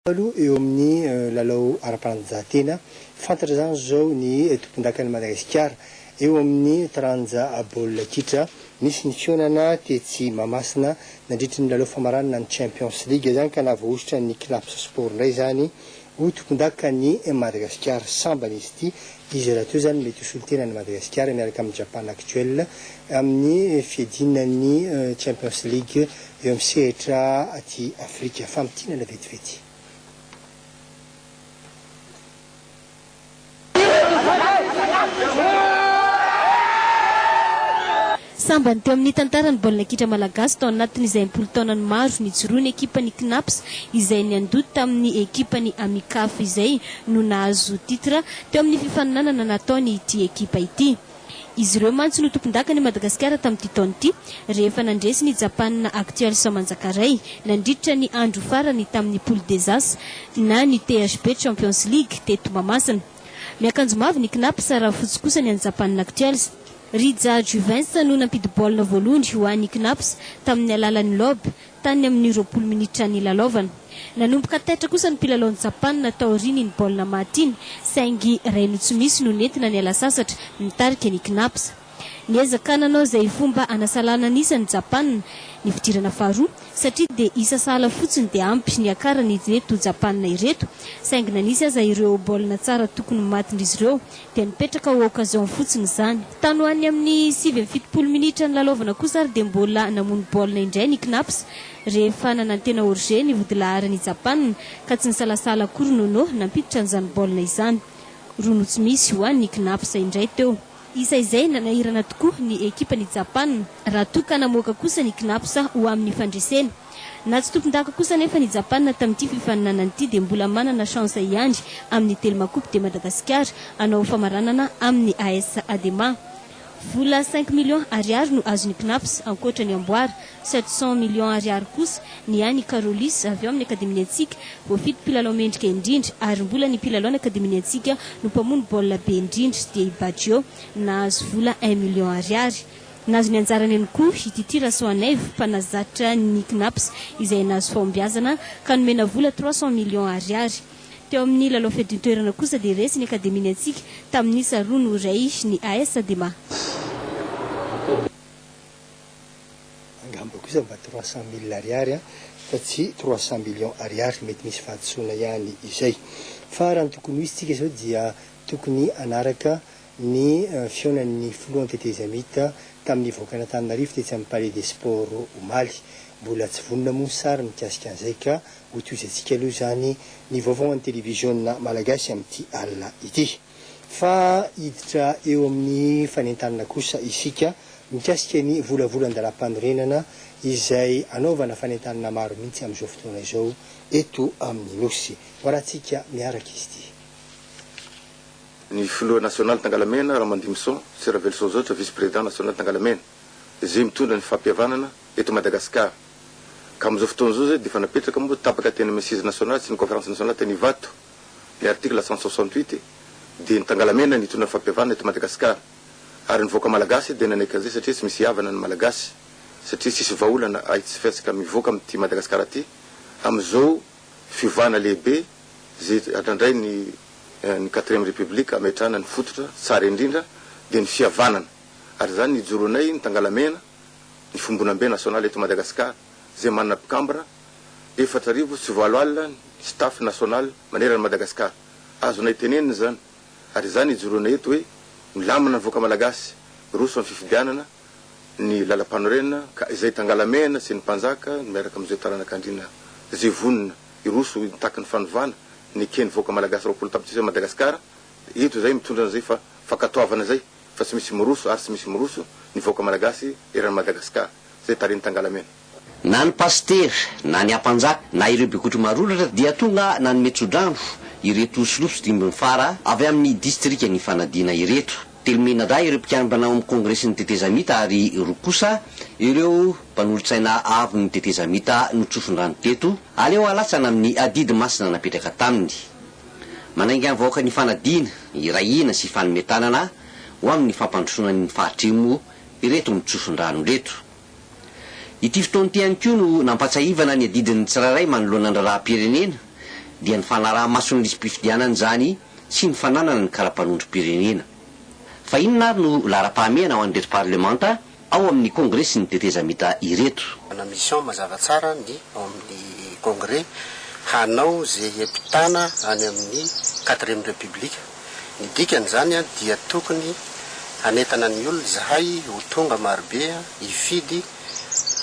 Aloha eo amin'ny lalao ara-panatanjahantena, fantatra izany izao ny tompondakan'i Madagasikara eo amin'ny taranja baolina kitra. Nisy ny fihaonana tetsy Mahamasina nandritry ny lalao famaranana ny Champions League izany ka nahavoahosotra ny Cnaps Sport indray izany ho tompondakan'i Madagasikara. Sambany izy ity, izy rahateo izany mety ho solontenan'i Madagasikara miaraka amin'ny Japan Actuel amin'ny fiadiana ny Champions League Eo amin'ny sehatra aty Afrika. Famintinana vetivety. Sambany teo amin'ny tantaran'ny baolina kitra malagasy tao anatin'izay am-polo taonany maro nijoroan'ny ekipan'ny Cnaps izay niandoha tamin'ny ekipan'ny Amicaf izay no nahazo titre teo amin'ny fifaninanana nataony ity ekipa ity. Izy ireo mantsy no tompondakan'i Madagasikara tamin'ity taona ity, rehefa nandresy ny Japana Actuel Soamanjakaray nandritra ny andro farany tamin'ny Poule des As na ny THB Champions League teto Mahamasina. Miakanjo mavo ny Cnaps raha fotsy kosa ny an'i Japana Actuels. Rija Juvens no nampidi-baolina voalohany ho an'ny Cnaps tamin'ny alalan'ny lob tany amin'ny 20 minitra nilalaovana. Nanomboka taitra kosa ny mpilalaon'i Japana taorian'iny baolina maty iny, saingy iray no tsy misy no nentina niala sasatra nitarika ny Cnaps. Niezaka nanao izay fomba hanasalana ny isa ny Japana ny fidirana faharoa, satria dia isa sahala fotsiny dia ampy niakaran'ireto Japana ireto, saingy na nisy aza ireo baolina tsara tokony ho matin-dry ireo dia nipetraka ho occasion fotsiny izany. Tany ho any amin'ny 79 minitra nilalaovana kosa ary dia mbola namono baolina indray ny Cnaps rehefa nanantena hors-jeu ny vodilaharan' i Japana ka tsy nisalasala akory Nono nampiditra an'izany baolina izany. Roa no tsy misy ho an'ny Cnaps indray teo. Isa izay nanahirana tokoa ny ekipan' i Japana raha toa ka namoaka kosa ny Cnaps ho amin'ny fandresena. Na tsy tompondaka kosa anefa ny Japana tamin'ity fifaninanana ity dia mbola manana chance ihany amin'ny Telma Coupe de Madagascar hanao famaranana amin'ny AS Adema. Vola cinq millions ariary no azon'ny Cnaps ankoatra ny amboara. 700 millions ariary kosa ny an'i Carolus avy ao amin'ny Akademian'ny Antsika, voafidy mpilalao mendrika indrindra ary mbola ny mpilalaon'ny Akademian'ny Antsika no mpamono baolina be indrindra dia i Baggio nahazo vola un million ariary. Nahazo ny anjarany ihany koa i Titi Rasoanaivo, mpanazatra ny Cnaps, izay nahazo fahombiazana ka nomena vola 300 millions ariary. Teo amin'ny lalao fiadian-toerana kosa dia resy ny Akademian'ny Antsika tamin'ny isa roa noho iray ny AS Adema. Angamba kosa mba 300 mille ariary an, fa tsy 300 millions ariary, mety misy fahadisoana ihany izay. Fa raha ny tokony ho izy tsika izao dia tokony hanaraka ny fihaonan'ny filohan'ny tetezamita tamin'ny vahoakan'Antananarivo tetsy amin'ny Palais des Sports omaly. Mbola tsy vonona moa ny sary mikasika an'izay ka hotohizantsika aloha izany ny vaovao an'ny televiziona malagasy amin'ity alina ity. Fa hiditra eo amin'ny fanentanana kosa isika mikasika ny volavolan-dalàmpanorenana izay anaovana fanentanana maro mihitsy amin'izao fotoana izao eto amin'ny Nosy. Hoarahantsika miaraka izy ity. Ny filoha nasionaly Tangalamena, Ramandimison sy Raveloson Zotra, vice président national Tangalamena, izay mitondra ny fampihavanana eto Madagasikara. Ka amin'izao fotoana izao izay dia efa napetraka moa tapaka teny amin'ny assise nationale sy ny conférence nationale teny Ivato ny article 168 dia ny Tangalamena nitondra ny fampihavanana eto Madagasikara ary ny vahoaka malagasy dia nanaiky an'izay satria tsy misy hihavana ny malagasy satria tsisy vahaolana ahitsifetsika mivoaka amin'ity Madagasikara ity amin'izao fiovana lehibe izay andrandrain'ny ny quatrième république ametrahana ny fototra tsara indrindra dia ny fihavanana ary izany ny ijoroanay ny tangalamena ny fombonambe nasionaly eto Madagascar izay manana mpikambana 8004 ny staff national manerana Madagascar azonay tenenina izany ary izany ijoroanay eto hoe milamina ny vahoaka malagasy roso amin'ny fifidianana ny lalampanorenana ka izay tangalamena sy ny mpanjaka miaraka amin'izay taranak'andriana izay vonona hiroso hitaky ny fanovana neken'ny vahoaka malagasy 20 tapitrisa Madagascar eto izay mitondra an'izay fa fankatoavana izay fa tsy misy miroso ary tsy misy miroso ny vahoaka malagasy eran'i Madagascar izay tarihin'i Tangalamena. Na ny pasitera, na ny ampanjaka, na ireo bekotro marolatra dia tonga nanome tsodrano ireto solofo sy dimbin'ny fara avy amin'ny distrikan'i Ifanadiana ireto. Telo mianadahy ireo mpikambana ao amin'ny Kongresin'ny Tetezamita ary roa kosa ireo mpanolotsaina avon'ny Tetezamita notsofin-drano teto, aleo halatsana amin'ny adidy masina napetraka taminy. Manainga ny vahoaka ny fanadiana, hiray hina sy hifanome tanana ho amin'ny fampandrosoana ny faritra io moa ireto mitsofin-drano ireto. Ity fotoana ity ihany koa no nampahatsiahivana ny adidin'ny tsirairay manoloana ny raharaham-pirenena. dia ny fanaraha-maso ny lisi-pifidianana izany sy ny fananana ny kara-panondrom-pirenena. Fa inona ary no laharam-pahamehana ho an'ireto parlemanta ao amin'ny Kongresin'ny tetezamita ireto? Manana mission mazava tsara ny ao amin'ny Congrès hanao ze hiampitana any amin'ny quatrième République. Ny dikan'izany dia tokony hanentana ny olona izahay ho tonga marobe hifidy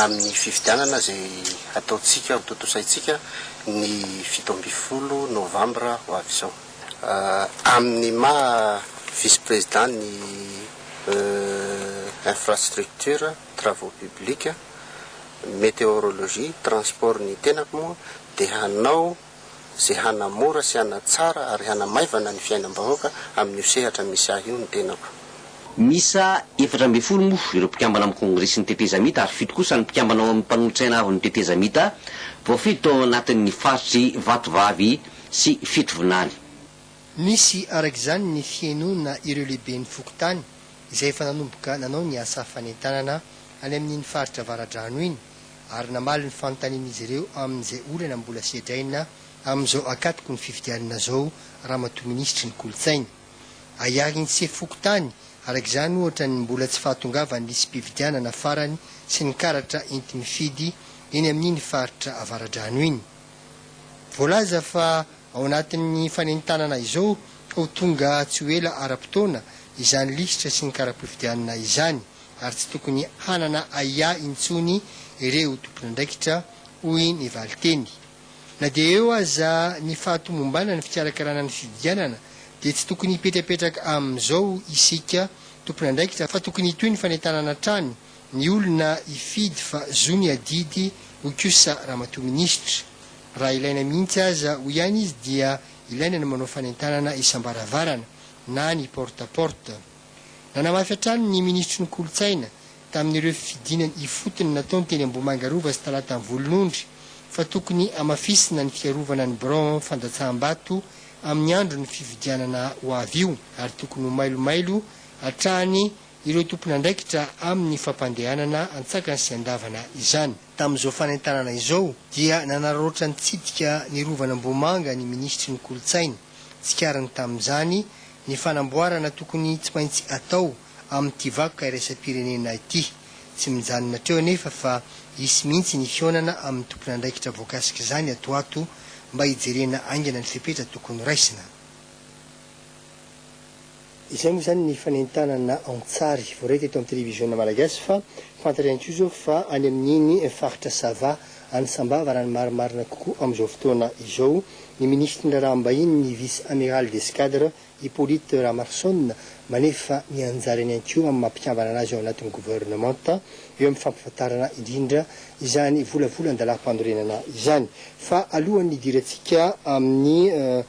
amin'ny fifidianana izay hataontsika ho tontosaintsika ny 17 novambra ho avy izao. Amin'ny maha vice président ny infrastructure, travaux publics, météorologie, transport ny tenako moa dia hanao izay hanamora sy hanatsara ary hanamaivana ny fiainam-bahoaka amin'io sehatra misy ahy io ny tenako. Miisa 14 moa ireo mpikambana amin'ny Kongresin'ny tetezamita ary fito kosa ny mpikambana ao amin'ny mpanolotsaina avon'ny tetezamita voafidy tao anatin'ny faritr'i Vatovavy sy Fitovinany. Nisy araka izany ny fihainoana ireo lehiben'ny fokontany izay efa nanomboka nanao ny asa fanentanana any amin'iny faritra Avaradrano iny ary namaly ny fanontanian'izy ireo amin'izay olana mbola sedraina amin'izao ankatoky ny fifidianana izao Ramatoa Minisitry ny Kolontsaina. Ahiahin'ny sefo fokontany araka izany ohatra ny mbola tsy fahatongavan'ny lisi-pifidianana farany sy ny karatra enti-mifidy eny amin'iny faritra Avaradrano iny. Voalaza fa ao anatin'ny fanentanana izao ka ho tonga tsy ho ela ara-potoana izany lisitra sy ny kara-pifidianana izany ary tsy tokony hanana ahiahy intsony ireo tompon'andraikitra, hoy ny valinteny. Na dia eo aza ny fahatomombanan'ny fikarakarana ny fifidianana dia tsy tokony hipetrapetraka amin'izao isika tompon'andraikitra fa tokony hitohy ny fanentanana hatrany ny olona hifidy fa zo ny adidy, hoy kosa Ramatoa Minisitra. Raha ilaina mihitsy aza, hoy ihany izy, dia ilaina ny manao fanentanana isam-baravarana na ny porte à porte. Nanamafy hatrany ny Minisitry ny Kolontsaina tamin'ireo fidinana ifotony nataony teny Ambohimanga Rova sy Talata Volonondry fa tokony hamafisina ny fiarovana ny birao fandatsaham-bato amin'ny andron'ny fifidianana ho avy io ary tokony ho mailomailo hatrany ireo tompon'andraikitra amin'ny fampandehanana antsakany sy andavana izany. Tamin'izao fanentanana izao dia nanararaotra nitsidika ny Rovan'Ambohimanga ny Minisitry ny Kolontsaina. Tsikariny tamin'izany ny fanamboarana tokony tsy maintsy atao amin'ity vakoka iraisam-pirenena ity. Tsy mijanona hatreo anefa fa hisy mihitsy ny fihaonana amin'ny tompon'andraikitra voakasik'izany ato ho ato mba hijerena haingana ny fepetra tokony horaisina. Izay moa izany ny fanentanana an-tsary voaray teto amin'ny televiziona malagasy fa fantatra ihany koa izao fa any amin'iny faritra Sava any Sambava raha ny marimarina kokoa amin'izao fotoana izao ny minisitry ny raharaham-bahiny ny vice amiral d'escadre Hippolyte Ramarson manefa ny anjarany ihany koa amin'ny maha mpikambana anazy ao anatin'ny governemanta eo amin'ny fampahafantarana indrindra izany volavolan-dalàm-panorenana izany fa alohan'ny hidirantsika amin'ny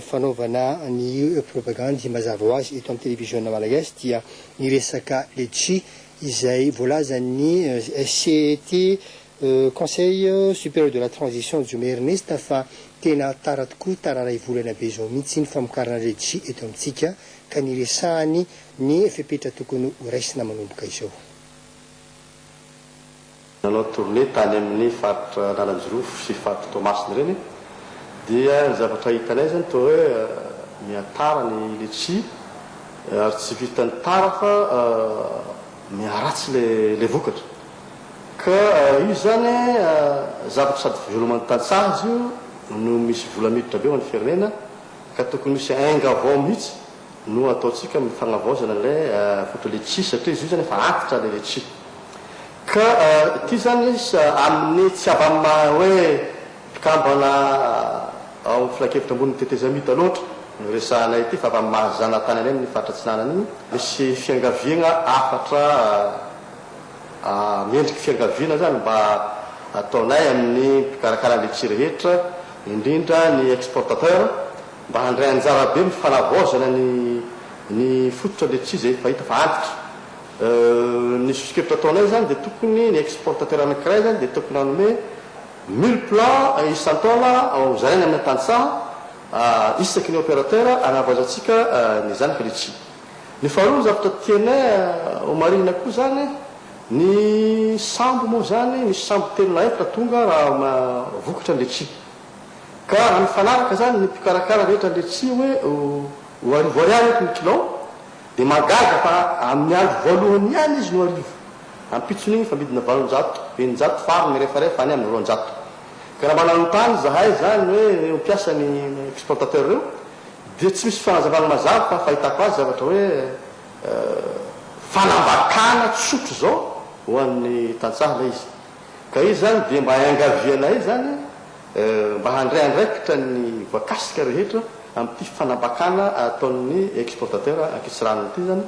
fanaovana ny propagandy mazava ho azy eto amin'ny televiziona malagasy dia ny resaka letchi izay voalazan'ny SCT Conseil Supérieur de la Transition Jomé Ernest fa tena tara tokoa, tara iray volana be izao mihitsy ny famokarana letchi eto amintsika ka niresahany ny fepetra tokony ho raisina manomboka izao. Nanao tournée tany amin'ny faritra Analanjirofo sy faritra Toamasina ireny dia ny zavatra hitanay zany toa hoe mihatara ny letchi ary tsy vitan'ny tara fa miharatsy le le vokatra ka io zany zavatra sady fiveloman'ny tantsaha izy io no misy vola miditra be ho an'ny firenena ka tokony misy ainga vao mihitsy no ataontsika amin'ny fagnavaozana ilay foto letchi satria izy io zany efa antitra ilay letchi ka ity zany amin'ny tsy avy amin'ny maha hoe mpikambana ao amin'ny filankevitra ambonin'ny tetezamita loatra no resahanay ity fa avy amin'ny maha zanatany anay amin'ny faritra atsinanana iny misy fiangaviagna hafatra mendriky fiangaviana zany mba ataonay amin'ny mpikarakara letchi rehetra indrindra ny exportateur Mba handray anjara be amin'ny fanavaozana ny ny fototra letchi izay efa hita fa antitra. Ny soso-kevitra ataonay izany dia tokony ny exportateur anankiray izany dia tokony hanome mille plants isan-taona ho zaraina amin'ny tantsaha isaky ny opérateur hanavaozantsika ny zanaka letchi. Ny faharoa ny zavatra tianay ho marihina koa izany ny sambo moa izany misy sambo telo na efatra tonga raha vokatra ny letchi. Ka raha mifanaraka zany ny mpikarakara rehetra letchi hoe ho 1000 ariary eto ny kilao, dia mahagaga fa amin'ny andro voalohany ihany izy no 1000, ampitson'igny fa midina 800, 600, farany mirefarefa any amin'ny 200. Ka raha mba nanontany zahay zany hoe mpiasa ny exportateur reo, dia tsy misy fanazavana mazava, fa fahitako azy zavatra hoe fanambakana tsotro zao ho an'ny tantsaha lay izy. Ka izy zany dia mba iangavianay zany mba handray andraikitra ny voakasika rehetra amin'ity fanambakana ataon'ny exportateur ankitsirano ity zany.